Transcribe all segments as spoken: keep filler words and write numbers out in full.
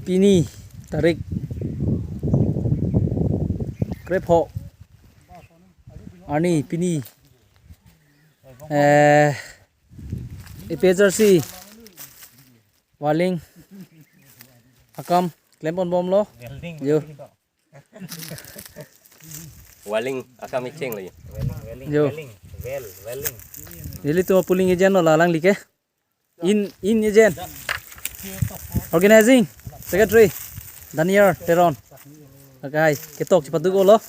Pini tarik krepho arni pini, eh, A P H R C Warleng akam klempon bomlo. Yo. Warleng akam icheng lagi. Yo. Well, well. Nelitum polling agent lo la alangli ke. In, in agent. Organizing secretary Daniel Teron. Okay, ketok chepaduk-olo.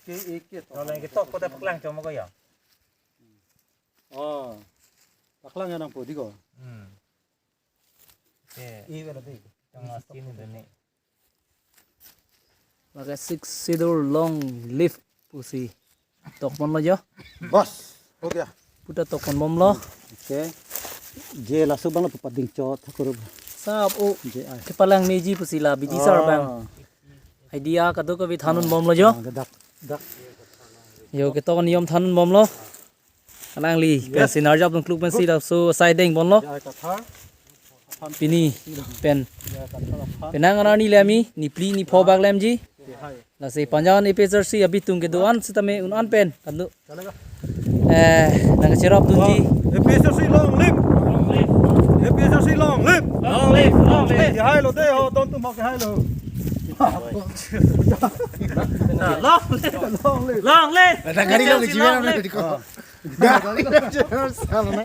Kalau yang ketok kota paklang cuma kau ya. Oh. Paklang ya nangpo diko. Hmm. Oke. Iya, berarti. Tengah sini deh nih. Lake Sixth Schedule long live pusi tokponlo jo. Bas, ho gaya. Puta tokpon bomlo. Okay. Je laso bang lo pupa dingcho thakur. Sap o. Je ai. Kepalang meji pusi la biji sar bang. Ah. Idea kadokave thandun bomlo jo. Ah, dak, dak. Yo, ketok niyom thandun bomlo. Alangli pen sinarjap dun kluk pensi laso asai dengponlo. Pini pen penang arni lemi, ni phli ni pho bak lemji. Lasi Panjan A P H R C abitung kedo-an sitame un-an pen kado. Eh, nangcherapdunji. A P H R C long live. A P H R C long live. Long live, long live. Kehai lo dei ho, don tum ho kehai lo. Long live. Long live. Long live. Ada gari lo di jiwa. Long live. Salah na.